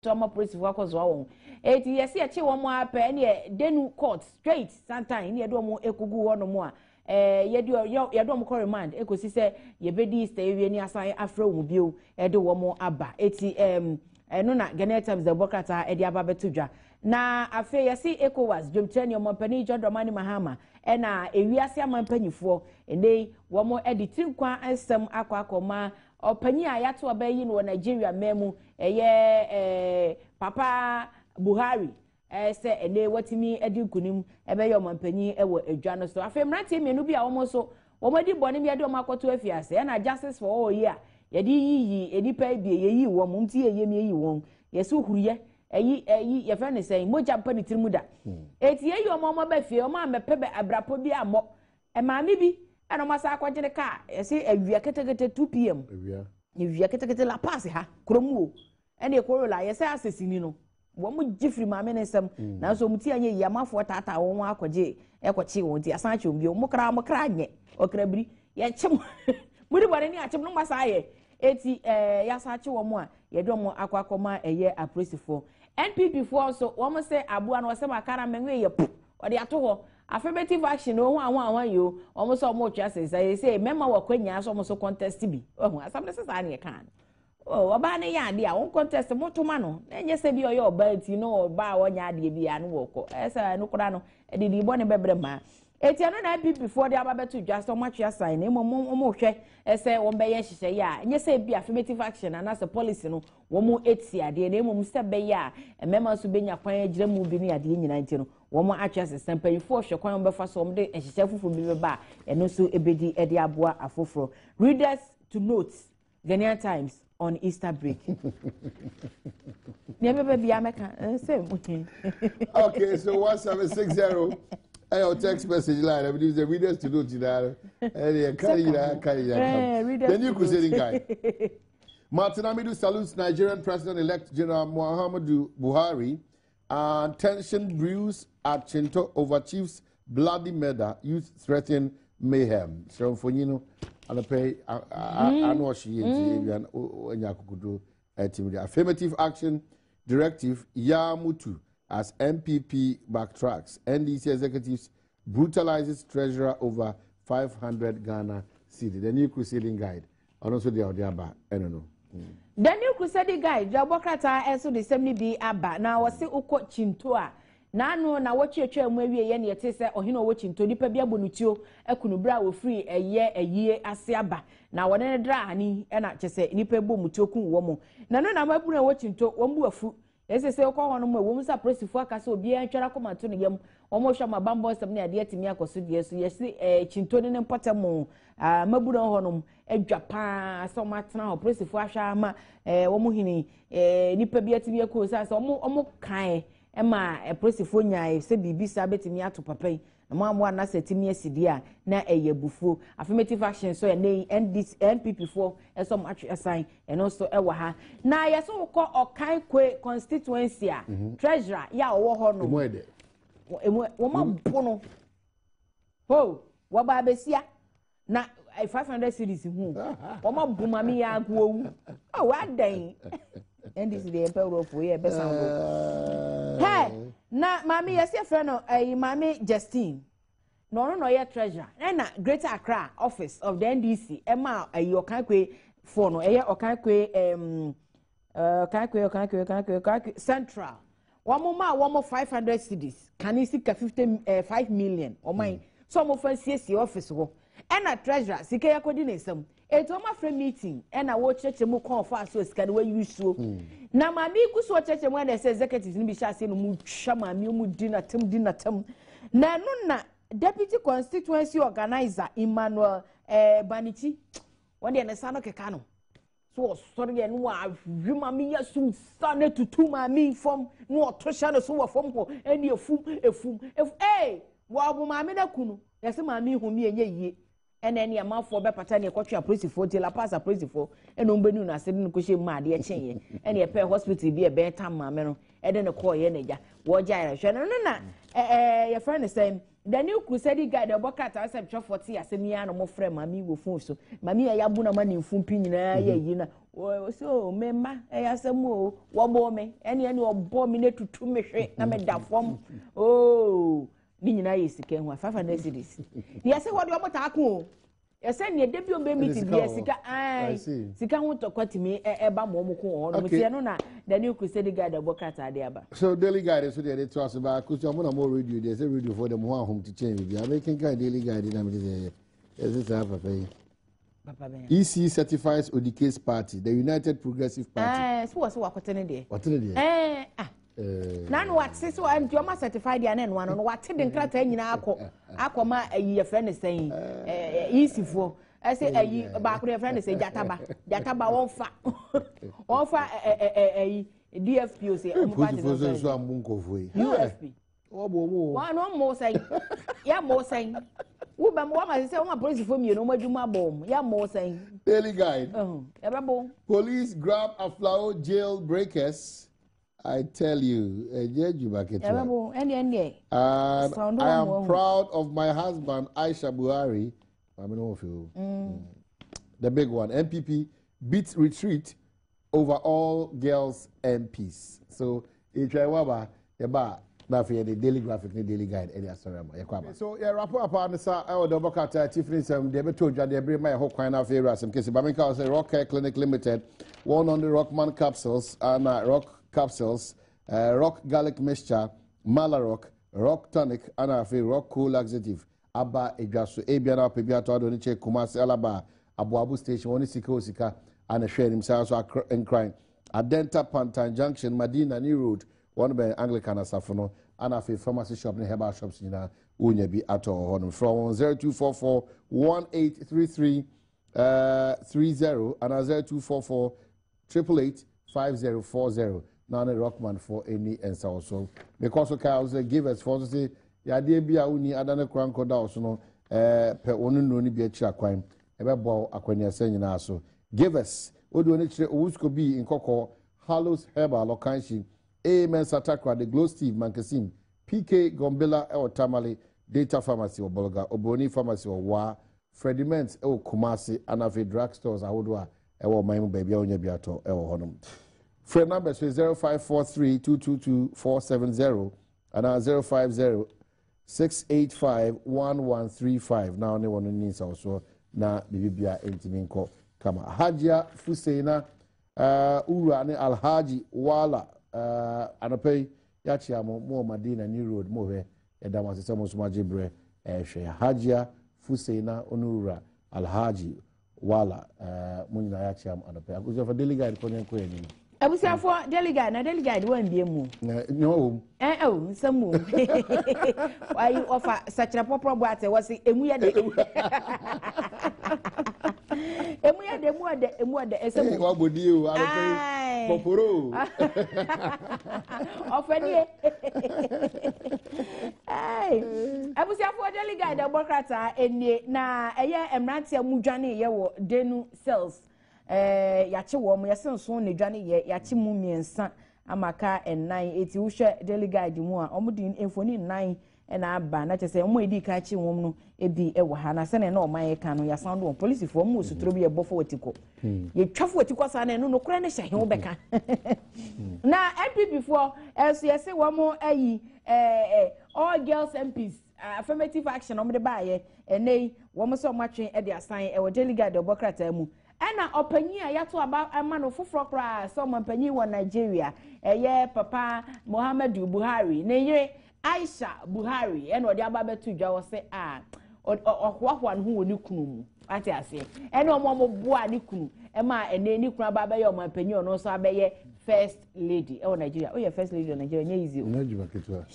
So ama polisifoɔ akɔsoa wɔn. Eti yɛsi yɛkye wɔn ara pɛ ɛneɛ Denu court straight santan ne yɛde wɔn ekogu hɔ nom a ɛɛ yɛde yɛde wɔn kɔ remand ekosi sɛ yɛbɛdi Easter ewie ne asan afrɛ wɔn bio ɛde wɔn aba. Eti ɛɛm ɛno na Ghanaian Times de bɔ krataa ɛde aba bɛto dwa. Na afei yɛsi ECOWAS dwamkyerɛ ne ɔmampanin John Dramani Mahama ɛna ewiase aman mpanyifoɔ ɛnɛ yi wɔn ɛde tiri nkwa nsɛm akɔ akɔma Ɔpanyin a yɛato aba ayi no wɔ Nigeria man mu, ɛyɛ eh, Papa Buhari, eh, sɛ ɛnɛ watumi adi nkunim ɛbɛyɛ ɔmanpanyin wɔ adwa no so. Afei mmeranteɛ mmienu bi a wɔn nso wɔn adi bɔne bi yɛde wɔn akɔto afiase, ɛna Justice for All yi a yɛde yiyi nnipa ebie yɛyi wɔn, nti yɛyɛ mi yɛyi wɔn, yɛsɛ huruyɛ ɛyi ɛyi yɛfrɛ ne sɛn mogya mpa ne tirim da. Eti yɛyi wɔn wɔn aba fie, wɔn a mɛpɛ bɛ abrapɔ bi ammɔ. Maame bi ɛna wɔn asan akɔgye ne kaa yɛsi awia ketekete 2 pm awia ketekete La Paz ha kurom o ɛna Corolla yɛsɛ asɛsini no wɔn gye firi maame ne nsam mm. nanso wɔn ti anyɛ yie amanfoɔ taataa wɔn akɔgye ɛkɔkye wɔn ti asan akye wɔn bio wɔn kra wɔn kra nyɛ ɔkra biri yɛkye mo mo de bɔne ne akyem no mo asan ayɛ eti ɛɛ yɛasan akye wɔn a yɛde wɔn akɔ akɔma ɛyɛ apolisifoɔ npp foɔ nso wɔn sɛ aboa no wɔsɛ maka na mɛnwe yɛ po Ɔde ato hɔ. Affirmative action o, hwan hwan hwan yi o, wɔn sɛ wɔn retwe asesa yi sɛ mmarima wɔ akwannya sɛ wɔn nso contest bi. Wahu asɛm no sɛ saa na yɛkaa no. Oh, ɔbaa no yɛ adeɛ a wɔn contest mo to ma no. Na ɛnyɛ sɛ bi ɔyɛ ɔbaa ti no ɔbaa a ɔnyɛ adeɛ bi a no wɔkɔ. Ɛyɛ sɛ ɛno koraa no ɛde bɔ ne bɛbrɛ mmaa. Eti ɛno na NPP foɔ de aba bɛto dwa sɛ wɔn atwe asan na mmom wɔn rehwɛ sɛ wɔn bɛyɛ nhyehyɛeɛ a ɛnyɛ sɛ bi affirmative action anaasɛ policy no wɔn eti adeɛ na mmom sɛ bɛyɛ a mmarima nso bɛnya kwan agyina mu bi ne adeɛ nyinaa nti no Wɔn atwe asesa mpanyinfoɔ hwɛ kwan a wɔbɛfa so wɔde nhyehyɛe foforɔ bi bɛba a ɛno nso bɛdi de aboa afoforɔ. Readers to note Ghanaian Times on Easter break. Nea ɛbɛba biara mɛka sɛ mu. Okay, so 1760 ɛyɛ text message line I believe the readers to note nyinaa ɛyɛ yɛ kari nyinaa kari nyinaa the new crusading guy. Martin Amidu salutes Nigerian President-elect General Muhammadu Buhari And tension brews at Chinto over chief's bloody murder, youth threaten mayhem. Sɛ mfonyin no anɔpɛ yi ano ɔhye yie nti ewia anya akokoduro ɛtumi de affirmative action directive Yamutu as NPP backtracks NDC executives brutalizes treasurer over 500 Ghana cedi. The new crusading guide Ɔno nso deɛ ɔde aba ɛno no. The New Crusading Guide dwabɔ krataa nso de sɛm no bi aba na wɔse wokɔ Chinto a n'ano na wɔtweatwaa mu awie yɛ ne ɛte sɛ ɔhene ɔwɔ Chinto nipa bi abɔ no tuo aku no berɛ a wɔfiri ɛyɛ ayie ase aba na wɔne no draa hani ɛna kyɛ sɛ nipa bɔ mu tuo kum wɔn na no na mabunu ɛwɔ Chinto wɔn bu afu Ese sɛ wokɔ hɔnom a, ɛwom sɛ apolisifo aka sɛ obiara ntwa n'akoma nto ne yam, wɔrehwɛ ama bammɔ nsɛm ne adeɛ atumi akɔ so deɛ, so yɛse eh, Kyinto ne ne mpɔtam ah, mmabunu hɔnom adwa paa sɛ wɔatena hɔ, apolisifo ahwɛ ama eh, wɔn hene eh, nipa bi atumi akɔ sɛ sɛ wɔn wɔn kae ma apolisifoɔ nyae sɛ biribi saa bɛtumi ato papa yi Na mo amoa no asɛ tumi asi deɛ a, na ɛyɛ abufuo. Affirmative action nso ɛnɛ yi NDC, NPP foɔ ɛsɛ ɔmo atwe asan, ɛno nso ɛwɔ ha. Na yɛsɛ wokɔ Ɔkan Kwe constituency a, mhm. treasurer yɛ a ɔwɔ hɔ no. Emu ayɛ dɛ. Emu wɔn mhm. abo no. Ho, wɔba abesia. Na 500 series ho. Wɔn abo maame yɛ ago owu. Oh, adan. NDC deɛ yɛmpɛ wurɔfoɔ yɛ ɛbɛsan do. Hey, na maame yɛsi efrɛ no ɛyi maame Justine. Na ɔno na ɔyɛ treasurer. Ɛna Greater Accra office of the NDC ɛma ɛyi Ɔkankwe foɔ no ɛyɛ Ɔkankwe ɛm. Ɔkankwe Ɔkankwe Ɔkankwe Ɔkankwe Central. Wɔn maa wɔn 500 cedis kane sika 50 eh, 5 million ɔman mm. sɛ wɔn fa nsiesie office hɔ ɛna treasurer sika yɛ akɔdi ne nsam etu wɔn afrɛ meeting ɛna wɔrekyerɛkyerɛ mu kɔn fa so sika no wɔayi suo mm. na maame yi gu so ɔkyerɛkyerɛ mu ɛna ɛsɛ executives no bi hyɛ aseɛ no mu twa maame mu di n'atam di n'atam na ɛno na deputy constituency organizer Emmanuel eh, Banichi wɔn deɛ ne nsa no keka no. So ɔsɔre yɛ no ahwe maame yi asum sa na tutu maame yi fam na ɔto hyɛ no so wɔ fam hɔ ɛne efum efum efum ee wɔabo maame no aku no yɛsɛ maame yi ho mi ɛnyɛ yie ɛna ɛne amanfoɔ bɛpata ne ɛkɔtwe apolisifoɔ nti La Paz apolisifoɔ ɛna wɔn bɛnu n'ase de no kɔhyɛ mu ma adeɛ kyeeɛ ɛne ɛpɛ hospital bi ɛbɛn tam maame no ɛde no kɔɔyɛ n'agya wɔgya ayarehwɛ no no na ɛɛ yɛfrɛ no sɛn. The New Crusading Guide ɛbɔ krataa sɛ twɛfoɔ te asɛm yi ara na wɔfrɛ maame wɔ phone so. Maame yɛ yɛabo na ma ne mfumpi nyinaa yɛ yi na wɔsɛ o me mma ɛyɛ asɛm o, wɔbɔ me ɛne ɔbɔ me na tutu me hwe na meda fam o, ne nyinaa yɛ sika ho a 500 cedis. Yɛsɛ hɔ de ɔmo taa ko o. Yɛsɛ nea da bi ɔmo bɛ meeting bi sika ae sika ho tɔkwa tumi ɛba ma ɔmo ko wɔ hɔ nom. Ti ɛno na The New Crusading Guide ɛbɔ krataa de aba. So Daily Guide so deɛ de to aso baako so ɔmo na mo radio deɛ sɛ radio fo de mo ho ahom ti kyɛn bibi abe kenkan Daily Guide na mo de sɛ ɛsɛ saa papa yi. EC certifies Odike's party, the United Progressive Party. So wɔ so wakɔte ne deɛ. Wɔte ne deɛ. Ah. Na no wate sɛ nti ɔma certified deɛ na ɛnoa no no wate de nkrataa nyinaa akɔ akɔma ayi yɛfrɛ ne sɛn EC foɔ ɛsɛ ayi baako no yɛfrɛ ne sɛ gyataba gyataba wɔmfa wɔmfa ayi DFP o sɛ ɔmo party no nso ammu nkɔfoɔ yi. UFP. Wɔbɔ ɔmo o. Wɔn ano ɔmo sɛn yɛ mo sɛn wo bɛ mo wɔn ma sɛ wɔn apolisifoɔ mmienu wɔn adwuma abɔ wɔn yɛ mo sɛn. Daily Guide. Yɛbɛbo. Police grab Aflao jail breakers. I tell you, ɛnyɛ adwuma ketewa. Yɛbɛbo ɛndeɛ ɛndeɛ. And I am proud of my husband Aisha Buhari. Maame no wɔ fi o. The big one, NPP beats retreat over all girls MPs. So etwa ɛwɔ aba yɛba na afei yɛde Daily Graphic ne Daily Guide ɛde asɔre ama yɛkɔ aba. So yɛ wrap up a ne sa ɛwɔ deɛ ɔbɛka atifi ne nsɛm deɛ ɛbɛtɔ odwa deɛ ɛbere ma yɛ ho kwan na afei ewura asɛm kɛse. Bamenka wɔ sɛ Rock Care Clinic Limited wɔn on the Rockman capsules ana Rock capsules, Rock garlic mixture, Malarok, Rock tonic ana afei Rock cool laxative aba edwa so. Ebia na apɛ bi atɔ ado ne kyɛ Kumasi Alaba Aboabo station wɔn sika o sika ana hwɛ anim saa so Akra Nkran Adenta Pantan Junction Madina New Road wɔn bɛn Anglican asafo no ana afei pharmacy shop ne herbal shops nyinaa wonya bi atɔ wɔ hɔ nom. Frɛ wɔn 0244 1833 30 ana 0244 888 5040 na ne Rockman for any nsa wɔ so. Because so kaa sɛ givers for so sɛ yadeɛ bi a wonni adane kora nkɔda wɔ so no, pɛ wɔn nnuro no bi akyiri akwan ɛbɛboa wo akwaniasɛ nyinaa so. Givers wode wɔn kyerɛ Owusko bi nkɔkɔ Hallows Herbal Ɔkanhyi Amen Satakra The Glow Steve Mankasim PK Gombela ɛwɔ Tamale Data Pharmacy wɔ Bolga Obroni Pharmacy wɔ Waa Frediment ɛwɔ Kumasi ana afei drug stores ahodoɔ a ɛwɔ ɔman mu baabi a wonya bi atɔ ɛwɔ hɔnom. Frɛ numbers so 0543 222 470 anaa 050 685 1135 na ɔne wɔn ni nsawsoɔ na biribibia ntumi nkɔ kama. Hajia Fuseina Owura ne Alhaji Wala anɔpa yi yɛakyea mo mo wɔ Madina New Road mo hwɛ yɛda mo ase sɛ mo nso mo agye berɛ ɛhwɛ. Hajia Fuseina ɔne Owura Alhaji Wala mo nyinaa yɛakyea mo anɔpa yi. Akosuafa Daily Guide kɔ ne nkɔ yɛn anim. Abusuafoɔ Daily Guide na Daily Guide wɔn mbie mu. Na nyɛ wɔ mu. O nsɛm wɔ mu. Ayi ɔfa sɛkyerɛ pɔpɔrɔ bɔ ate wɔsi emu yɛ de. Emu yɛ de, emu ɔdɛ, emu ɔdɛ ɛsɛ mu. Wabɔ die o anɔpa yi pɔpɔrɔ o. Ɔfɛ nie. Abusuafoɔ Daily Guide ɛbɔ krataa enie na ɛyɛ mmeranteɛ mu dwane yɛ wɔ Denu cells. Yɛakye wɔn, yɛse nson na dwane yɛ, yɛakye mu mmiɛnsa ama ka nnan. Eti wohwɛ Daily Guide mu a, wɔn de mfoni nnan na aba na kyerɛ sɛ wɔn a edi kan akye wɔn no ebi wɔ ha. Na sɛnea na ɔman yɛ ka no, yɛasan do wɔn polisifoɔ, wɔn wɔ suturo bi yɛbɔ fɔ wɔti kɔ. Yɛtwa fɔ wɔti kɔ saa na ɛno nokorɛ ne hyɛ he wobɛka. Na NPP foɔ ɛso yɛse wɔn ayi all girls MPs affirmative action wɔn de baayɛ ɛnɛ yi wɔn sɛ wɔn atwe de asan ɛwɔ Daily Guide ɔbɔ krataa mu. Ɛna ɔpanyin a yɛato aba ama no foforɔ koraa sɛ ɔmanpanyin wɔ Nigeria ɛyɛ Papa Muhammadu Buhari ne yere Aisha Buhari ɛna ɔde aba abɛto dwa wɔ sɛ a ɔhoahoa ne ho wɔ ne kunu mu ate aseɛ ɛna wɔn a wɔboa ne kunu ɛma ɛnɛ ne kunu aba abɛyɛ ɔmanpanyin, ɔno nso abɛyɛ first lady ɛwɔ Nigeria. Oyɛ first lady wɔ Nigeria, ɛnyɛ easy o. Ɛnyɛ adwuma ketewa.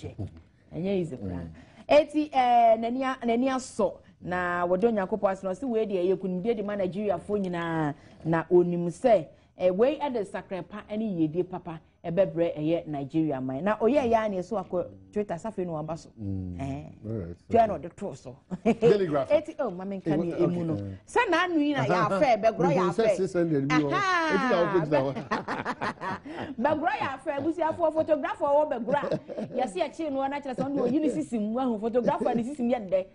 Ɛnyɛ easy koraa. Eti n'ani n'ani asɔ na wɔde Onyankopɔn ase na ɔsi wei deɛ ɛyɛ kunimdie de ma Nigeriafoɔ nyinaa na onim sɛ wei ɛde sakra pa ɛne yiedie papa. Ɛbɛbrɛ ɛyɛ Nigeria man na ɔyɛ ɛyɛ a na ɛso akɔ Twitter safe no waba so. Tua na ɔde too so. Eti oh maame nka ne emu no sɛ n'anu yi na yɛ afɛ bɛgorɔ yɛ afɛ. Bɛgorɔ yɛ afɛ abusuafoɔ photographer wɔ bɛgorɔ a yɛsi ɛkyi no na kyerɛ sɛ ɔno oyi ne sisi mu ahu photographer ne sisi mu yɛ dɛ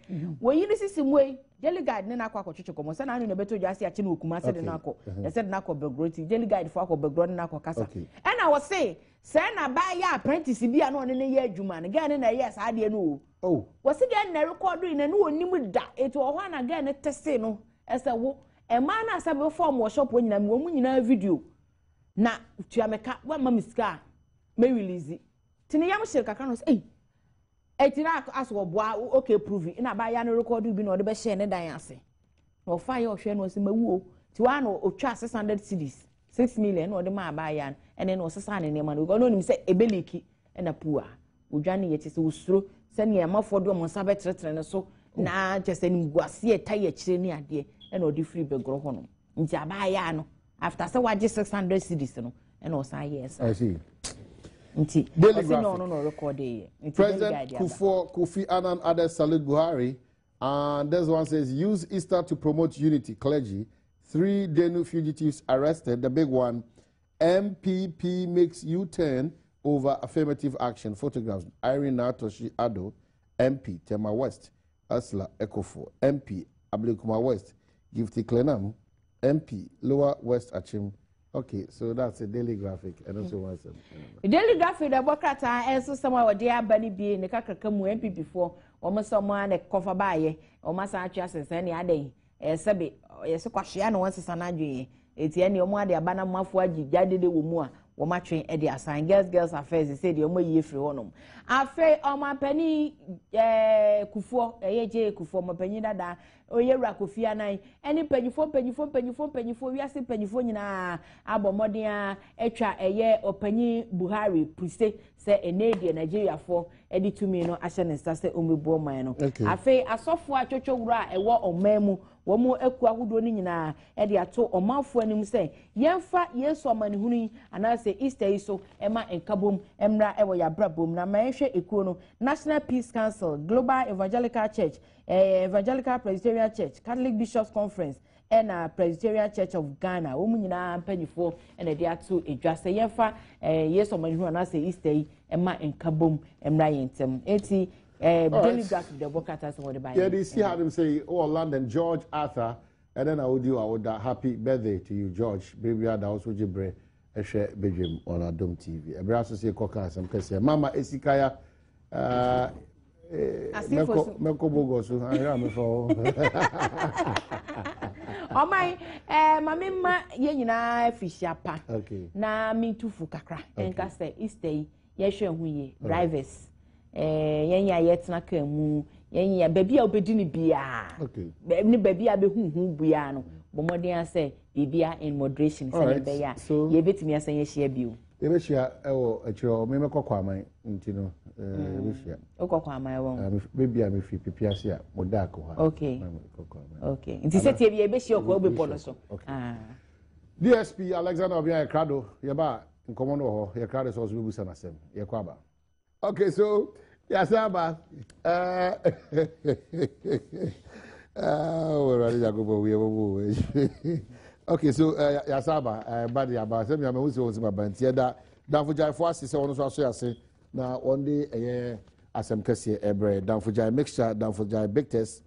oyi ne sisi mu yi. Jelly guide ne no akɔ akɔtwetwe kɔmɔ sɛ n'ano na ɛbɛtɔ dwa ase akye no wɔ Kumase de no akɔ yɛsɛ de no akɔ Bɛgorɔ nti jelly guide fo akɔ Bɛgorɔ ne no akɔ kasa ɛna wɔse sɛ na baa yɛ apprentice bi a na ɔne ne yɛ adwuma no girl ne na ɛyɛ saa adeɛ no o oh. Wɔse girl na ɛrekɔdo yi na ne wɔnim da eti wɔ hɔ a na girl ne tese no ɛsɛ wo ɛmaa no asɛ bɛfɔ ɔmo wɔ shop hɔ nyinaa mi wɔn mu nyinaa video na tua mɛka wɔama me sika a mɛ release tene yam hyɛ kakra no sɛ ɛyi Eti na as wɔboa okay prove na abaayewa no record bi na ɔde bɛhyɛɛ ne dan ase. Na ɔfa yɛ ɔhwɛ no ɔsɛ mawu o. Ti waa na otwa 600 cedis, 6 million na ɔde maa abaayewa no ɛne na ɔsesaa ne nneɛma no because na onim sɛ ebeliki ɛna pua. Odwane yɛ kyɛ sɛ osuro sɛnea amafoɔ de wɔn nsa bɛkyerɛkyerɛ ne so na kyɛ sɛ nimguaseɛ ɛta yɛ akyire ne adeɛ ɛna ɔde firi bɛgorɔ hɔ nom. Nti abaayewa no after sɛ wagye 600 cedis no ɛna ɔsan yɛɛ saa. I see. Nti ɔsi na ɔno na ɔrekɔde yɛ. Nti President Kufuor Kofi Annan others salute Buhari and this one says use Easter to promote unity clergy. Three Denu fugitives arrested. The big one, MPP makes U-turn over affirmative action. Photographs Irene Natoshi Ado, MP, Tema West, Ursula Ekofo, MP, Ablekuma West, Gifty Klenam, MP, Lower West Achim. Okay, so that's a daily graphic. And also one some. Daily graphic na ɛbɔ krataa ɛnso sɛm a wɔde aba no bie ne kakraka mu NPP foɔ wɔn sɛ wɔn a na kɔfa baayɛ wɔn asan atwe asensɛn ne adɛn ɛyɛ sɛbe yɛsɛ kwahyea na wɔn sesa n'adwene eti ɛne wɔn ade aba na mmafoɔ agye gya dede wɔ mu a wɔn atwe ɛde asan girls girls affairs sɛ deɛ wɔn ayi efiri hɔnom afei ɔmanpanin ɛɛ kufoɔ ɛyɛ gye kufoɔ ɔmanpanin dada Oyewura Kofi Annan ne mpanyinfoɔ mpanyinfoɔ mpanyinfoɔ mpanyinfoɔ wiase mpanyinfoɔ nyinaa abɔ mmɔden a atwa ɛyɛ ɔpanyin Buhari puse sɛ ɛnɛ deɛ Nigeriafoɔ de tumi no ahyɛ ne nsa sɛ ɔmmɛbu ɔman no. Afei asɔfoɔ atwotwowura a ɛwɔ ɔman mu wɔn akuo ahodoɔ no nyinaa de ato ɔmanfoɔ anim sɛ yɛmfa Yesu amanehunu yi anaasɛ Easter yi so ma nkabom mmra wɔ yɛn abrabɔ mu na ma yɛnhwɛ ekuo no National Peace Council, Global Evangelical Church, Eh, Evangelical Presbyterian Church, Catholic Bishops Conference, ɛna Presbyterian Church of Ghana, wɔn nyinaa mpanimfoɔ ɛna ɛde ato edwa sɛ yɛmfa eh, Yesu ɔmanihunu anaasɛ Easter yi ɛma nkabom mmra yɛn ntam. Eti eh, Daily Graphic deɛ ɔbɔ krataa sɛ wɔde ba yɛn. Yɛde si hanom sɛ wɔ London George Arthur ɛnɛ na wodi w'awoda happy birthday to you George bere biara da wo so gye bere ɛhwɛ badwam on Adom TV ɛberɛ aso sɛ yɛkɔka asɛm kɛseɛ mama esikaya uh, mɛkɔ mɛkɔ bogɔ so ahwɛ a mefa hɔ ɔman ɛɛ maame mma yɛn nyinaa afihyia pa na mentu fo kakra nka sɛ Easter yi yɛhwɛ ho yie drivers ɛɛ yɛn a yɛtena kaa mu yɛn yɛ baabi a wobɛdi no biara ne baabi a bɛhu hu biara no bɔ mmɔden asɛ biribia in moderation sɛdeɛ ɛbɛyɛ a yɛbɛtumi asan ahyia bio. Yɛbɛhyia wɔ akyire hɔ memɛkɔ Kwaman nti no yɛbɛhyia. Wokɔ Kwaman wɔ? Baabi a mefiri Pepease a mo dark hɔ a. Okay. Okay. Nti sɛ tie bi yɛbɛhyia ɔkɔ wobɛpɔ no so. Okay. DSP Alexander Obiang Krado yɛba a nkɔmmɔ no wɔ hɔ yɛ krado sɛ ɔso bɛbusa n'asɛm yɛkɔ aba. Okay, so yɛasɛ aba. Awurade Nyankopɔn wu yɛbɔbɔ Okay, so yɛasɛ aba ba de aba sɛ mea mahu sɛ wɔn sɛ maba nti ɛda Danfo Gyaefo ase sɛ wɔn nso aso ase na wɔn de ɛyɛ asɛm kɛseɛ ɛbrɛ Danfo Gyae mixture, Danfo Gyae bitters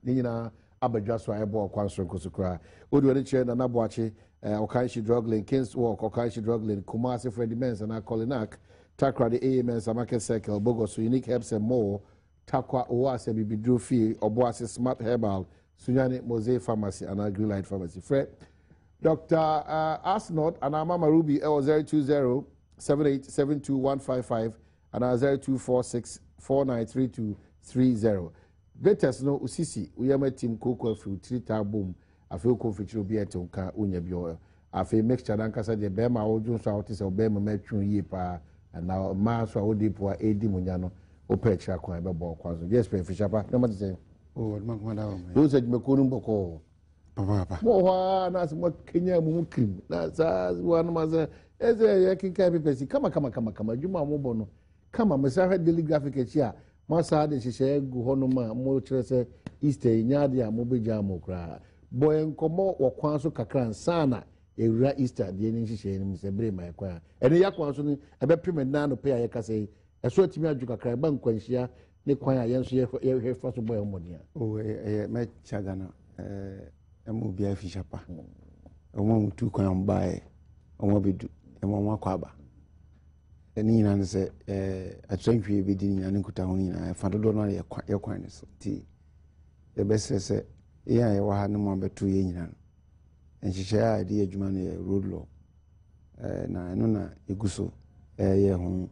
Ne nyinaa aba dwa so a ɛbɔ ɔkwan soronko so koraa. Wode w'ani kyerɛ Nana Boakye, eh, Okaishie Drug Lane, Kings Walk, Okaishie Drug Lane, Kumasi, Freddie Mensah anaa Kolinak, Takoradi, AA Mensah Market Circle, Bogoso, Unique Herbs and More, Tarkwa, Owoase, Abibiduro Fie, Obuasi, Smart Herbal, Sunyani, Mosaic Pharmacy anaa Greenlight Pharmacy. Frɛ Dr. Uh, Asnod anaa Mama Ruby ɛwɔ 020 7872 155 anaa 0246 4932 30. Bitters no wo sisi, wo yam atim, kooko afiri, wo tiri taa bom, afei wokɔ mfikyiri obi ɛte wo nka, wonya bi ɔ. Afei mixture no ankasa deɛ bɛɛma a wodwo nso a wote sɛ wo bɛɛma mu atwe wo yie paa anaa mmaa nso a wode po a ɛredi mo nya no wopɛ akyiri akwan ɛbɛboa wo kwan so. Yes pɛ mfihyia pa nneɛma te sɛn? Oh, adwuma nko ada wɔ me. Wohu sɛ adwumakuo no mu bɔkɔɔ. Papaapa. Mo wɔ hɔ ara na asɛ mo akenya mo ho kirim na saa wɔn anam asɛ Ɛsɛ yɛkenkan papers yi kama kama kama kama. Adwuma a mobɔ no kama. Mesa hwɛ Daily Graphic akyi a, moasa de nhyehyɛeɛ gu hɔnom a mokyerɛ sɛ Easter yi nyɛ adeɛ a mobɛgyaa mo koraa. Bɔ yɛn nkɔmmɔ wɔ kwan so kakra nsa na ewura Easter deɛ ne nhyehyɛeɛ no mu sɛ bere ma ɛkwan a ɛne yɛ kwan so no ɛbɛpem ɛnna anɔpɛ a yɛkasa yi ɛso atumi adwo kakra ɛba nkwanhyia ne kwan a yɛn nso yɛhwɛ fa so bɔ yɛn mmɔden a. O ɛyɛ mɛkyia Ghana ɛma obiara fi hyɛ pa. Wɔn a wɔtu kwan a wɔbaeɛ, wɔn abɛdu, ɛma wɔn akɔ aba. Ɛne nyinaa no sɛ atrantwie bɛdi ne nyinaa ne nkutaho no nyinaa ɛfa dodoɔ no ara yɛ kwan no so. Nti yɛbɛsrɛ sɛ yɛn a yɛwɔ ha no mu abɛto yɛn nyinaa no, nhyehyɛeɛ a yɛde yɛ adwuma no yɛ road law, na ɛno na ɛgu so ɛyɛ ho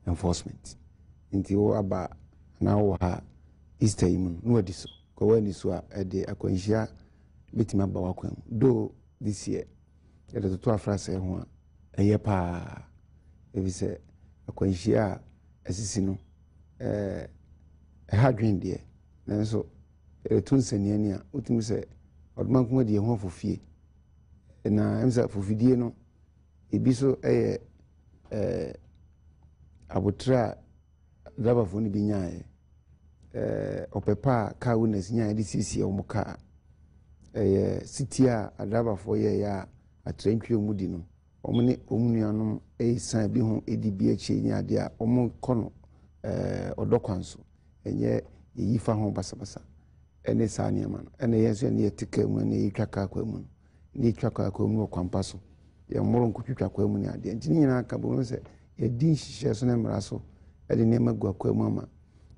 enforcement. Nti wo aba anaa wowɔ ha Easter yi mu no na wadi so kɔ w'ani so a, ɛde akwanhyia bɛtumi aba w'akwan mu. Though this year yɛde toto afrasɛe ho a, ɛyɛ paa, ɛfiri sɛ akwanhyia a asisi no ɛha dwen deɛ, nanso yɛde nsɛnniani a wotumi sɛ ɔdoma nko adi ɛho afofie, na ɛm sɛ afofidie no ebi so yɛ abotire a driverfoɔ no bi nyaeɛ, ɔpɛ pa a car owners nyaeɛ de siesie wɔn car, ɛyɛ sitie a adriverfoɔ yɛeɛ a atrantwie mu di no, wɔn ne wɔn nuanom ɛresan bi ho ɛdi bi akyi ne adeɛ a wɔn kɔ no ɔdɔ kwan so, ɛnyɛ yɛyi fa ho basabasa ɛne saa nneɛma no. Ɛna yɛn nso yɛne yɛte kaa mu, ɛne yɛtwa kaa kwan mu no, ne yɛtwa kaa kwan mu wɔ kwan pa so, yɛn mmoro nkotwitwa kwan mu ne adeɛ. Nti ne nyinaa ka bɔ mu sɛ yɛdi nhyehyɛ so ne mmara so ɛde nneɛma gu akwan mu ama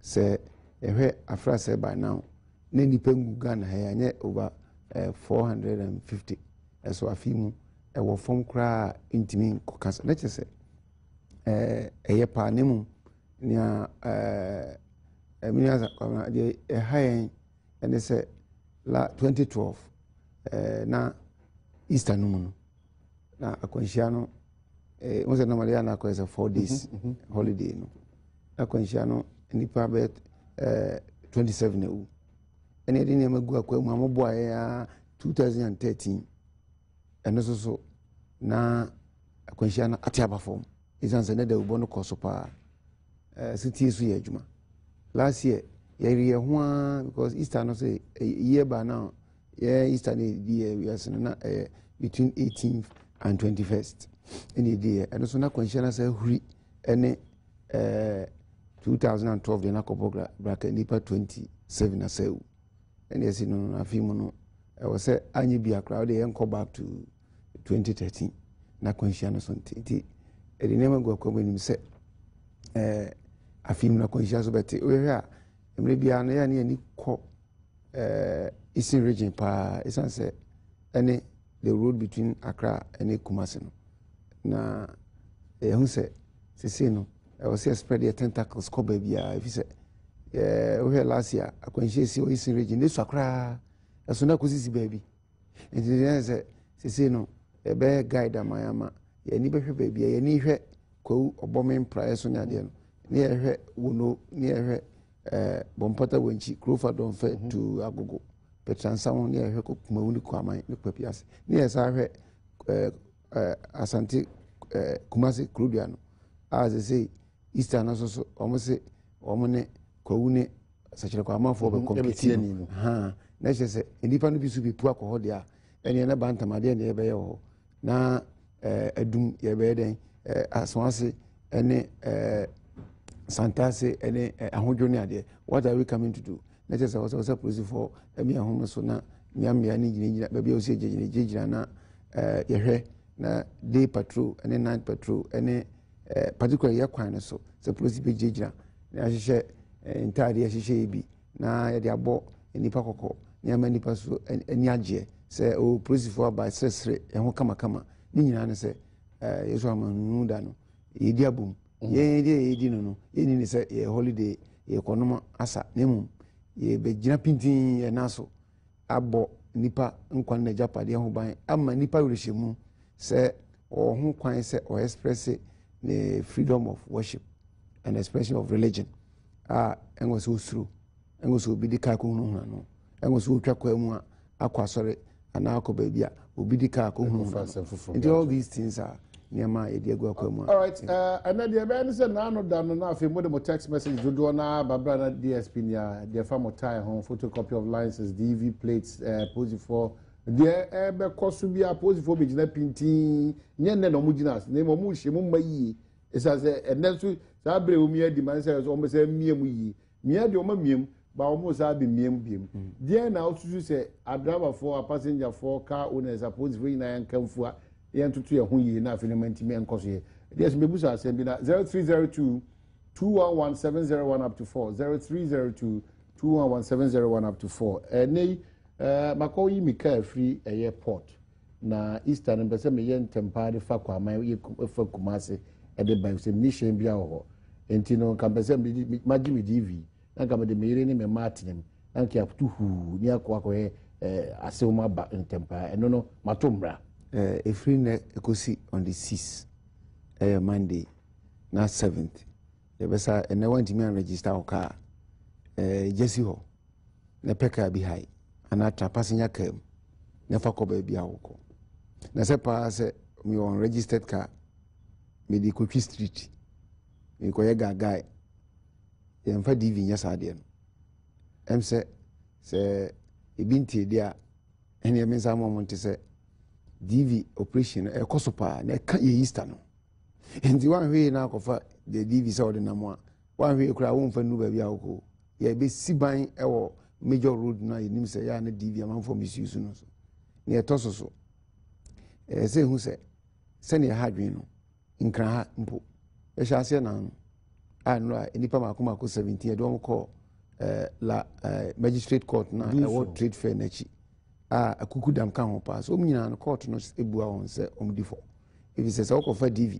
sɛ yɛhwɛ afrasɛ by now na nnipa ngu Ghana ha yi anyɛ over 450 ɛso afe mu ɛwɔ fam koraa ntumi nkɔ kasa na kyerɛ sɛ ɛyɛ paa. Ne mu nea ɛmi asa kwamina deɛ ɛha yɛn ɛne sɛ la 2012 na Easter no mu no na akwanhyia no n sɛ normally yɛ anakɔ sɛ 4 days holiday no, na akwanhyia no nipa bɛyɛ 27 awu. Ɛna yɛde nneɛma gu akwa mu a moboa yɛn a 2013 ɛno nso so na akwanhyia no ate aba fam, ɛsiane sɛ ne dawubɔ no kɔ so paa. Setie so yɛ adwuma. Last year yɛyere yɛn ho ara because Easter no sɛ year by now yɛ Easter no yɛdi yɛ wiase no na ɛyɛ between 18th and 21st ɛna yɛdi yɛ ɛno so na akwanhyia no sɛ ahuri ɛne 2012 deɛ nakɔbɔ braka nipa 27 asɛ awu. Ɛna yɛsi no afei mu no ɛwɔ sɛ anyɛ bi akora wode yɛnkɔ back to 2013 na akwanhyia no so nti ɛde nneɛma gu akwa mu anim sɛ afei mu no akwanhyia so bɛte. Wohwɛ a mmerɛ biara no yɛ ne yɛni kɔ Eastern Region paa, ɛsiane sɛ ɛne the road between Accra ɛne Kumasi no, na yɛhu sɛ sesei no ɛwɔ sɛ spread yɛ tentacles kɔ baabiara, ɛfiri sɛ wohwɛ last year akwanhyia si wɔ Eastern Region ne sua koraa ɛso na kɔsisi baabi. Nti yɛn sɛ sesei no ɛbɛyɛ guide ama yɛn ama yɛni bɛhwɛ baabi a yɛni hwɛ Kwawu ɔbɔme mpraeɛ so ne adeɛ no, ne yɛhwɛ Wono, ne yɛhwɛ Bɔmpɔta Wankyi Kurofa Dɔnfɛ to Agogo Pɛtransa ho, ne yɛhwɛ Kumawu ne Kwaman ne Kwapi ase, ne yɛsa hwɛ ɛɛ ɛɛ Asante Kumase Kurodua no a sesei Easter no nso so wɔn se wɔn ne Kwawu ne Sɛkyerɛ Kwamanfoɔ bɛ compete no ha, na kyerɛ sɛ nnipa no bi so bɛpu akɔ hɔ deɛ a ɛneɛ na bantam adeɛ ne yɛbɛyɛ wɔ hɔ na adum yɛbɛyɛ dɛn Asoase ɛne Santase ɛne Ahodwo ne adeɛ. What are we coming to do? Na kyerɛ sɛ wɔsɛ polisifoɔ ɛmi ahome so na mmeammea ne gyinagyina baabi a wɔsi gyinagyina gyinagyina na yɛhwɛ na day patrol ɛne night patrol ɛne particularly yɛ kwan no so sɛ polisi bɛ gyinagyina na yɛahyehyɛ ntaadeɛ ahyehyɛ yi bi na yɛde abɔ nipa kɔkɔ na yɛama nipa so ani agyeɛ sɛ o polisifoɔ aba seresere ɛho kamakama. Ne nyinaa ne sɛ yɛsɔ amanunu da no yɛdi abom. Yɛn deɛ yɛdi no yɛni ne sɛ yɛ holiday yɛkɔnom asa, na mmom yɛbɛgyina pintin yɛn nan so abɔ nipa nkwa ne n'agyapadeɛ ho ban ama nipa werɛhyɛ mu sɛ ɔwɔ ho kwan sɛ ɔexpress ne freedom of worship and expression of religion a ɛnwɔ sɛ osuro, ɛnwɔ sɛ obi di kaa kɔhunahuna no, ɛnwɔ sɛ otwa kwan mu a akɔ asɔre anaa akɔ baabi a obi di kaa kɔhunahuna no. Nti all these things are nneɛma a yɛde agu akwan mu a. Alright, ɛnɛ deɛ ɛbɛyɛ ne sɛ naano da no na afei mode mo text message dodoɔ no ara ba berɛ na DSP nea deɛ fa mo tie ho, photocopy of license, DV plates, posifoɔ deɛ ɛbɛkɔ so biara posifoɔ bɛgyina pintinn, nyɛ nnɛ na wɔn gyina ase na mmom wɔn rehyɛ mu mma yie, ɛsiane sɛ ɛnɛ nso saa berɛ wɔn adi ma sɛ wɔn bɛsɛ mmea mu yie. Mia deɛ wɔn amia mu, ba wɔn san abɛmia mu biom. Deɛn na wosusu sɛ adraivafoɔ, apasengyafoɔ, car owners, apolisifoɔ nyinaa yɛnka mfua na yɛntoto yɛn ho yie na afei nneɛma ntumi nkɔ so yie? Deɛ so mɛbusa asɛm bi na 0302 211 701 up to 4 0302 211 701 up to 4 ɛnɛ yi makɔ yi mi car afiri ɛyɛ port. Na Easter no mepɛ sɛ meyɛ ntɛm paa de fa Kwaman yɛ fa Kumase de ba efisɛ menni hyɛn biara wɔ hɔ. Enti no nka mepɛ sɛ mede magye me DV na nka mede me yere ne me mma atena mu na nka yɛato huu ne akɔ akɔyɛ eh, asew mu aba ntɛm paa. Ɛno no mato mmara. Eh, ɛfiri nnɛ ɛkɔsi on the 6 ɛyɛ Monday na 7th yɛbɛsa ɛnɛ wantumi anregister wo kaa eh, gya si hɔ na pɛ kaa bi hae anaa tra passenger car mu na fa kɔ baabi a wokɔ. Na sɛ paa sɛ meyɛ unregistered car, mede kɔtwi street, mekɔyɛ gaagae, yɛmfa DV nyɛ saa adeɛ no. Ɛm sɛ sɛ ebi ntie deɛ a, ɛneɛ me nsa ma ɔmo nte sɛ DV operation no ɛkɔ so paa na ɛka yɛ Easter no. Nti woanhwɛ yie na akɔfa deɛ DV sɛ ɔde nam a, woanhwɛ yie koraa womfa nnuru baabi a wokɔ o. Yɛbɛsi ban wɔ major road no a yɛnim sɛ yɛ a na DV amanfoɔ misuse no so. Nea ɛtɔ so so, ɛyɛ sɛ ɛhu sɛ sɛnea ɛha adwene no, nkran ha mpo, yɛhyɛ aseɛ na ano a nnora nnipa mako mako 17 yɛde wɔn kɔɔ eh, la eh, magistrate court na ɛwɔ trade fair n'akyi a akuku dam ka ho paa so wɔn nyinaa no court no ebua wɔn sɛ wɔn di fɔ efisɛ sɛ wɔkɔfa DV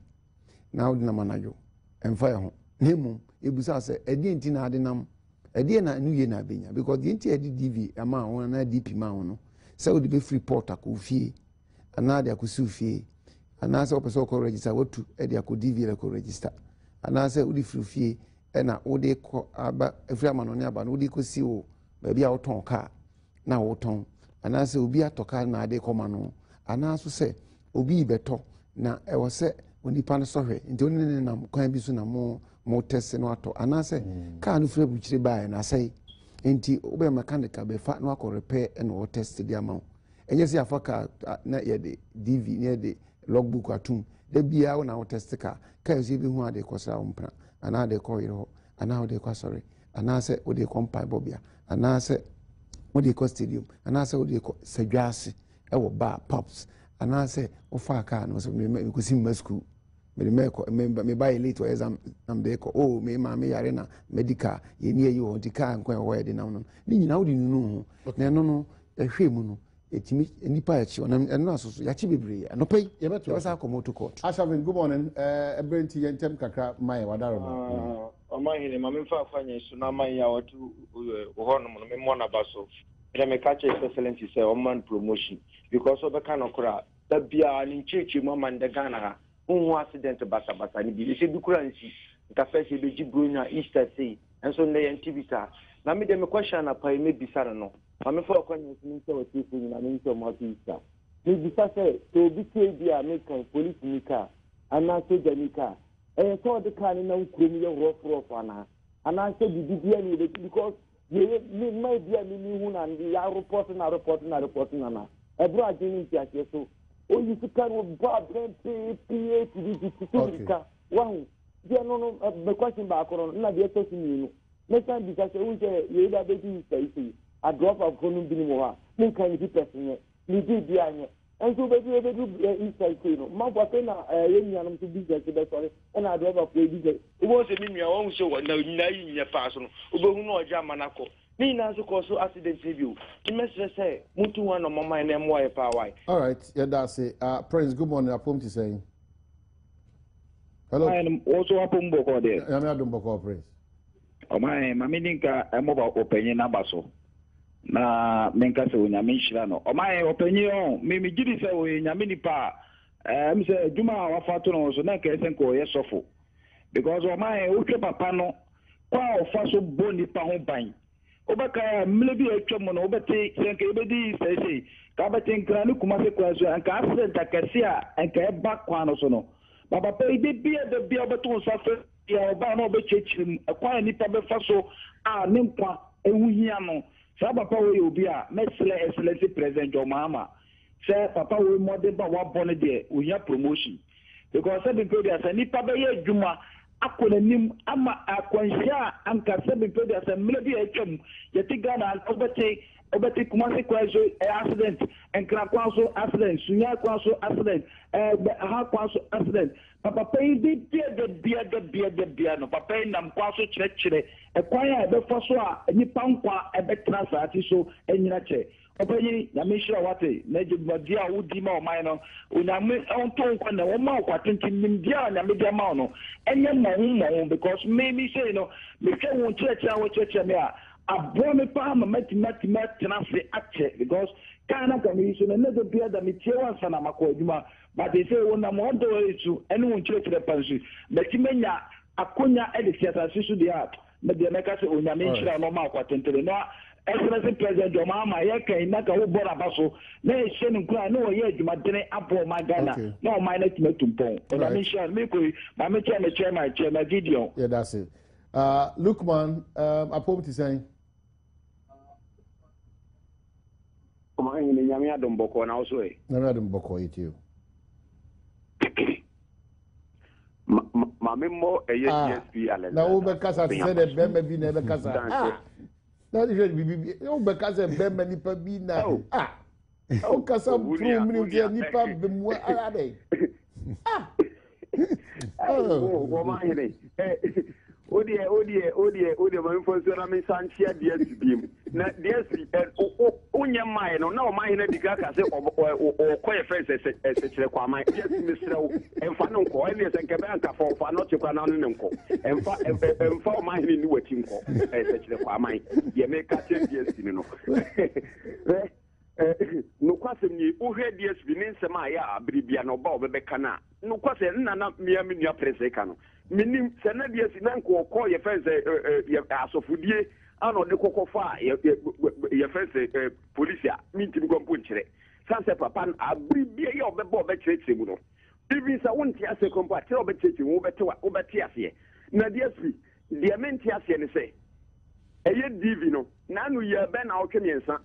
na wode nam anadwo ɛmfa yɛ ho na mmom yɛbusa sɛ ɛdeɛ nti na ade nam ɛdeɛ na ɛno yie na abɛnya because deɛ nti a yɛde dv ama wo anaa dp ma wo no sɛ wode bɛfiri port akɔ fie anaa de akɔsi fie anaasɛ wopɛ sɛ wokɔ register watu de akɔ dv akɔ register anaasɛ wode firi fie ɛna wode kɔ aba ɛfiri amanɔne aba no wode kɔsi wo baabi a wotɔn kaa na wotɔn anaasɛ obi atɔ kaa na ade kɔma no anaa so sɛ obi rebɛtɔ na ɛwɔ sɛ onipa no sɔhwɛ nti ɔne ne nam kwan bi so na mo mo tɛse no atɔ anaasɛ kaa no firi abukyire baeɛ no asɛe nti wobɛyɛ mechanic abɛfa na wakɔ repair ɛna ɔtɛste de ama wo. Ɛnyɛ sɛ yɛafa kaa na yɛde DV na yɛde logbook atom da biara wo na wo tɛste kaa. Kaa nso yɛbɛhu ade kɔsra wo mpena anaa ade kɔ yere hɔ anaa wode kɔ asɔre anaasɛ wode kɔ mpaebɔbea anaasɛ wode kɔ stadium anaasɛ wode kɔ sadwa ase ɛwɔ bar pubs anaasɛ wofaa kaa no sɛ mekɔsi mma sukuu mede mɛkɔ meba yɛ late wɔ exam na mede kɔ o me maame yare na medical yɛni ayi wɔ nti kaa nkɔ ɛwɔ yɛde nam no ne nyinaa wode nunu ho na ɛno no ɛhwɛ mu no ɛtumi nnipa akyi ɔnam ɛno aso so yɛakye bebree anɔpa yi yɛbɛsa akɔ motor court. Ashavin good morning ɛberɛ nti yɛ ntɛm kakra ma yɛ wadaro ma. Ɔmanhene, ma memfa akwanya yi so na aman yi a wɔte wo hɔnom no memmɔ n'aba so. Ɛnna meka kyerɛɛ His Excellency sɛ ɔmma no promotion because ɔbɛka nokorɛ a, da biara ne nkyerɛkyerɛmu ama ndɛ Ghana ha wonhu accident basabasa no bi. Sɛ bi koraa nsi, nka first yɛbɛgye Buronya, Easter sei, nso ndɛ yɛnte bi saa. Na me deɛ me question anapa yi mɛbisa no no, ma memfa w'akwanya yi so menkyia w'atiefoɔ nyinaa, menhyɛ wɔn happy Easter. Mebisa sɛ, sɛ obi ka ebi a meka yi, polisini kaa anaa sogyani kaa, ɛyɛ sɛ ɔde kaa no nam kurom yɛ rɔfrɔf anaa? Anaasɛ biribi biara ni wɔbɛti because yɛyɛ me mma bi a mimi hu na yɛarepɔto na arepɔto na arepɔto na na ɛboro adwene ne nteaseɛ so oyi sika no bɔ abɛn pee ti bi ti ti mirika wahu deɛ no no me question baako no na deɛ ɛtɔ so mmienu mɛsan bisa sɛ wohu sɛ yɛyi ba bɛdi Easter yi sei adrɔfafoɔ no binom wɔ hɔ a menka ne pipɛs nyɛ ne biribiara nyɛ Nso wobɛduru ɛbɛduru Easter sei no, manfo afei na yɛn nuanom nso business bɛsɔre ɛna adrɔbafoɔ yi business. Wobɛhu sɛ me nua wahu sɛ wɔ na nyinaa yi nyɛ paa so no, wobɛhu na ɔgye ama no akɔ. Ne nyinaa nso kɔɔ so accident no bio. Nti mɛsrɛ sɛ montu ho anɔmɔ ma yɛn na ɛmmoa yɛ paa wai. Alright, yɛda ase. Uh, Prince, good morning. Apom te sɛn? Hello. Ɔman wo nso wapom bɔkɔɔ deɛ. Nyame adom bɔkɔɔ Prince. Ɔman ma me di nka mmɔ ɔpanyin n'aba so. Na menka sɛ Onyame nhyira no. Ɔman ɔpanyin ɔn, me me gye di sɛ ɔyɛ Nyame nipa a, ɛm sɛ adwuma a wafa ato ne ho so na nka ɛsɛ nka ɔyɛ sɔfo. Because ɔman wohwɛ papa no kwan a ɔfa so bɔ nipa ho ban. Wobɛkae a mmerɛ bi a atwa mu no wobɛte sɛ nka yɛbɛdi Easter sei, nka wobɛte Nkran ne Kumase kwan so a nka accident akɛse a nka ɛba kwan no so no. Ba papa yi da biara da biara wobɛto wo nsa frɛ biara ɔba a na ɔbɛkyerɛkyerɛ mu ɛkwan a nipa bɛfa so a ne nkwa ɛho hia no. Saa papa wei yɛ obi a mɛsrɛ Excellency President John Mahama sɛ papa wei mmɔden ba wabɔ no deɛ ohia promotion because sɛbi mpɛ aduasa nipa bɛyɛ adwuma akɔ n'anim ama akwanhyia a anka sɛbi mpɛ aduasa mmerɛ bi a atwam yɛte Ghana anka wobɛte wobɛte Kumasi kwan so eh, accident Nkran kwan so accident Sunyani kwan so accident eh, ha kwan so accident papa yi de bia da bia da bia da bia no papa yi nam kwan so kyerɛkyerɛ ɛkwan a ɛbɛfa so a nipa nkwa ɛbɛtena asaase so anyina kyɛ. Ɔpanyin, Nyame nhyira wo wate, na dwumadie a wodi ma ɔman no, Onyame ɔnto wo nkwa na ɔmma wo kwa tenten, nimdeɛ a Nyame de ama wo no, ɛnyɛ mmɔho mmɔho, because me me sei no, mehwɛ wo nkyerɛkyerɛ a wokyerɛkyerɛ me a, aboa me paa ma matumi atumi atena ase akyɛ, because kaa na nka meyi so no, ɛnɛ da biara da metie wo ansa na makɔ adwuma, but seisei wonam w'adɔ yi so ɛne wo nkyerɛkyerɛ pa nso, matumi anya akonya de te asase so deɛ a, Me deɛ mɛka sɛ Onyame nhyira wo na ɔma wo kwatentene na Excellency President John Mahama yɛka yi na ka wo bɔ n'aba so na yɛhyɛ no nkuran na ɔyɛ adwumadene aboa ɔman Ghana na ɔman no atumi atu mpɔn. Onyame nhyira no. Mekɔ yi, ma me kyɛ me chairman, Chairman Gideon. Yɛda ase. Uh, Lukman, um, apom te sɛn? Ɔman hene Nyame adom bɔkɔɔ na wo so ɛ? Nyame adom bɔkɔɔ yɛtie o. Ma me mmɔ ɛyɛ ah, DSP Alexander. Na wobɛkasa te sɛ dɛ bɛrima bi na ɛbɛkasa. Ah, na hwɛ biribi bi wobɛka sɛ bɛrima nipa bi na oh. ah wokasa oh, puru mene sɛ nipa bɛmua ara dɛ. Ah. Wɔma hene. Wodeɛ wodeɛ wodeɛ wodeɛ ma memfa nsuo na mensa nkyea DSP biem. Na DSP wonyɛ mmaeɛ no na ɔman hene adi ka ka sɛ ɔkɔ yɛ fɛn sɛ sɛkyerɛ kwaman. DSP mesrɛ wo ɛmfa no nkɔ ɛneɛ sɛ nkɛbɛ anka fa ɔfa nɔkye kora na ne ne nkɔ. Ɛmfa ɛmfa ɔman hene ni wakyi nkɔ sɛkyerɛ kwaman. Deɛ meka kyerɛ DSP no no. Nokwasɛm nie, wohwɛ DSP ne nsɛm a ɛyɛ a bere bia na ɔba a ɔbɛbɛka no a, nokwasɛm nna na mea me nua Prince reka no, menim sɛ na DSP na nka ɔkɔ yɛfrɛ no sɛ yɛ asɔfodie a na ɔde kɔkɔ fa a yɛfrɛ no sɛ polisi a, mentimi kɔ mpo nkyerɛ. San sɛ papa no abere bia yɛ ɔbɛba ɔbɛkyerɛkyerɛ mu no, even sɛ wonte aseɛ kɔ mpo a, kyerɛ ɔbɛkyerɛkyerɛ mu wobɛte aseɛ. Na DSP, deɛ mente aseɛ ne sɛ, ɛyɛ DV no, n'ano yɛ bɛ naawɔtwe mmiɛnsa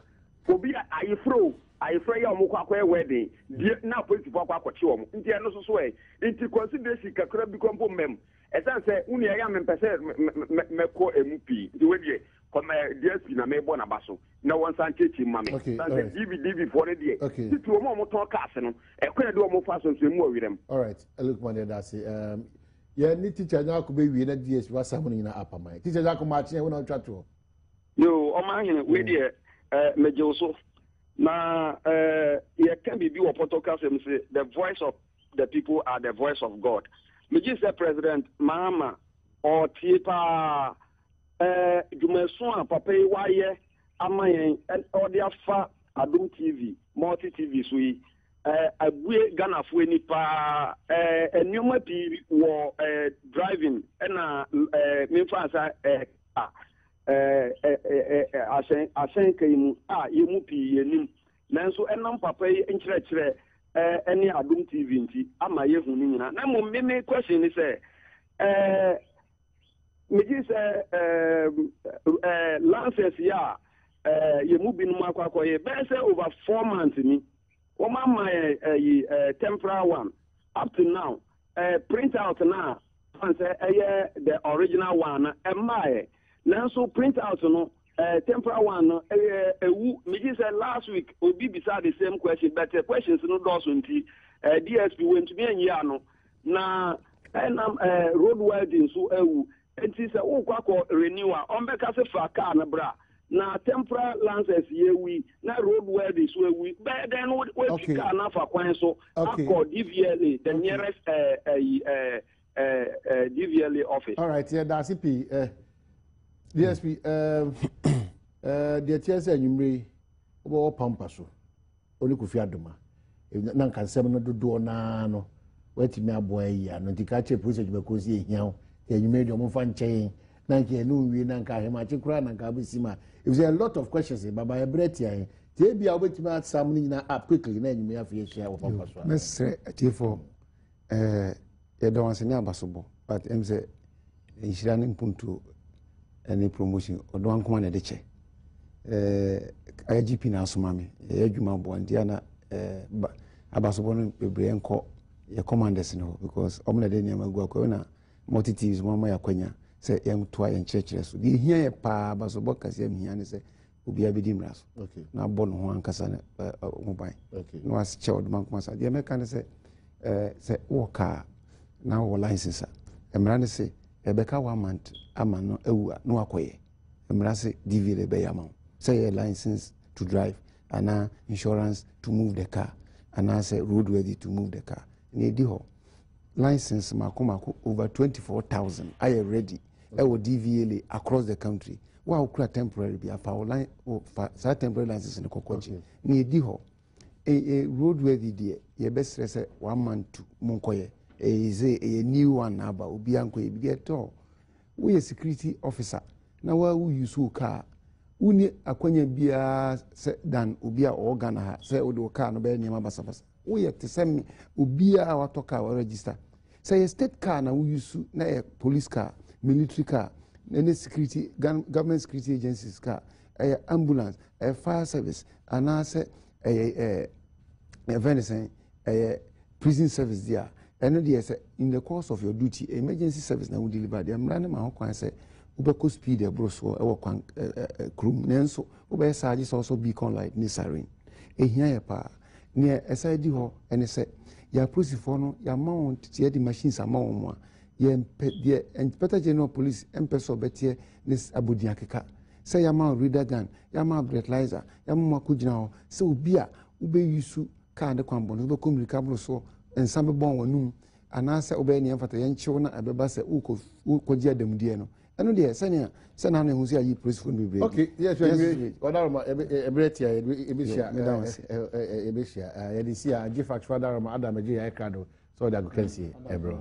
Obi a ayefrɛ o, ayefrɛ yi a wɔkɔ akɔyɛ wedding deɛ na apolisifoɔ akɔ akɔkye wɔn nti ɛno nso so ɛ? Nti consideration kakra bi koraa mpo mma mu. Ɛsiane sɛ wo nua ɛyɛ a mempɛ sɛ mɛkɔ ɛmu pii nti wei deɛ kɔmɛ DSP na mebɔ n'aba so na wɔnsan nkyerɛkyerɛ mu ma me. Okay, Ɛsiane sɛ alright. DV DV foɔ no deɛ Okay. titiri wɔn a wɔtɔn cars no ɛkwan a ɛde wɔn fa so nso ɛmu ɔwerɛm. Alright, Lukman yɛda ase. Um, yɛn ne teacher Nyarko bɛwie na DSP wasam no nyinaa apaman. Teacher Nyarko maakye yɛn wo na wotwa toɔ. Yoo, ɔmanhene, wei deɛ eh, megye wo so. Na eh, yɛka biribi wɔ pɔtɔ kasa mu se, the voice of the people are the voice of God. Megye sɛ President Mahama ɔtie paa eh, dwumaso a papa yi wayɛ ama yɛn, ɔde afa Adom TV, Multi TV so yi, eh, abue Ghanafoɔ ani paa. Eh, nneɛma pii wɔ eh, driving ɛna eh, memfa nsa eh, a ahyɛn ahyɛnka yi mu a yɛn mu pii yɛnim nanso ɛnam papa yi nkyerɛkyerɛ ɛne Adom TV nti ama yɛhu ne nyinaa. Na mmom me me question ne sɛ ɛɛ megye sɛ ɛɛ lancers yi a ɛɛ yɛn mu binom akɔ akɔyɛ bɛyɛ sɛ over 4 months ni wɔn ama yɛn ɛyi ɛɛ temporary one. Up to now ɛɛ print out na fan sɛ ɛyɛ the original one no ɛmmaeɛ, nanso print out no temporary one no ɛyɛ ewu. Megye sɛ last week obi bisa the same question, but questions no dɔɔso nti DSP wɔntumi anyi ano na ɛnam road worthy nso awu. Nti sɛ wokɔ akɔ renew a, ɔmbɛka sɛ fa car no bra na temporary license yɛ ewi na road worthy so ewi bɛyɛ dɛn no wɔatwi car no afa kwan so akɔ DVLA, the nearest DVLA office. All right, yɛ daase pii ɛ DSP ɛɛ ɛɛ deɛ tiɛ sɛ enyimire yi wobɛwɔ pampa so ɔne Kofi Adoma na nka nsɛm no dodoɔ naa no watumi aboa yi ano nti ka kyerɛ polisi adwumakuo sɛ ehia wo nti enyimire deɛ ɔmo nfa nkyɛn na nka ɛno nwie na nka ahemakye koraa na nka abɛsi ma efisɛ a lot of questions baba ɛbrɛ tia yɛn nti ebi a wobɛtumi asam no nyinaa up quickly na enyimire afei ahyia wɔ pampa so a. Mɛsrɛ atiefoɔ ɛɛ. Yɛda wɔn ase ne abasobɔ but ɛm sɛ nhyira ne mpuntuo ne promotion ɔdɔ ankoma na ɛde kyɛ. Ɛɛ IGP na asoma me yɛyɛ adwuma boa nti ana ɛɛ abasobɔ no bebree nkɔ yɛ commanders no hɔ because wɔn na ɛde nneɛma gu akɔ na multi tvs mo ama yɛ akwanya sɛ yɛntoa yɛn kyerɛkyerɛ so. Deɛ ehia yɛ paa abasobɔ kɛseɛ mhia ne sɛ obiara bɛdi mmara so na abɔ ne ho ankasa ne ho ban na wakyɛ ɔdoma nkoma sa. Deɛ mɛka ne sɛ sɛ wowɔ kaa na wowɔ license a, mmara ne se ɛbɛka one month ama no awu a na wakɔyɛ. Mmara se DVLA bɛyɛ ama wo sɛ yɛ license to drive anaa insurance to move the car anaasɛ road worthy to move the car. Na ɛdi hɔ license mako mako over 24,000 ayɛ ready ɛwɔ DVLA across the country. Wo a wokura temporary bi afa wo line fa saa temporary license no kɔkɔ gye. Na ɛdi hɔ e, e, roadworthy deɛ yɛbɛsrɛ sɛ one month to mo nkɔyɛ. Ɛyɛ sɛ ɛyɛ new one na aba, obiara nkɔyɛ bi. Deɛ ɛtɔ woyɛ security officer na wa wo use wo car, wonni akwanya biara sɛ dan obi a ɔwɔ Ghana ha sɛ wode wo car no bɛyɛ nneɛma basabasa. Woyɛ te sɛ me obiara a watɔ car wa register. Sɛ yɛ state car na wo use na yɛ police car, military car, ne security government security agencies car, ɛyɛ ambulance, ɛyɛ fire service, anaasɛ ɛyɛ ɛɛ ɛfɛn ne sɛn, ɛyɛ prison service deɛ a, ɛno deɛ sɛ in the course of your duty emergency service na wo deliver deɛ, mmara ne ma ho kwan sɛ wobɛkɔ speed ɛboro soɔ ɛwɔ kwan ɛɛ ɛɛ kurom, nanso wobɛyɛ saa gye sɛ ɔsɔ beacon light ne siren. Ehia yɛ paa. Nea ɛsan di hɔ ne sɛ yɛn apolisifoɔ no yɛama wɔn tete yɛde machines ama wɔn a yɛmpɛ deɛ Inspector General of Police mpɛ sɛ ɔbɛteɛ ne abodin akeka sɛ yɛama wɔn radar gun, yɛama wɔn breathalyzer, yɛama wɔn akɔgyina hɔ sɛ obi a wobɛyi kaa ne kwan bɔne, wobɛkɔ mmirika boro soɔ, nsa bɛbɔn w'anum, anaasɛ wobɛyɛ nea ɛmfata, yɛnkyew na ɛbɛba sɛ wokɔ wokɔgye adamudeɛ no. Ɛno deɛ sɛnea sɛ na ehu sɛ ayi polisifoɔ no bebree. Ok, yɛ sɛ nwie ɔdaroma ɛbrɛ tia yɛbɛhyia yɛbɛhyia yɛde si a agye fax fa daroma adam agye yɛ ɛkra do sɛ ɔde agokansie ɛbrɛ.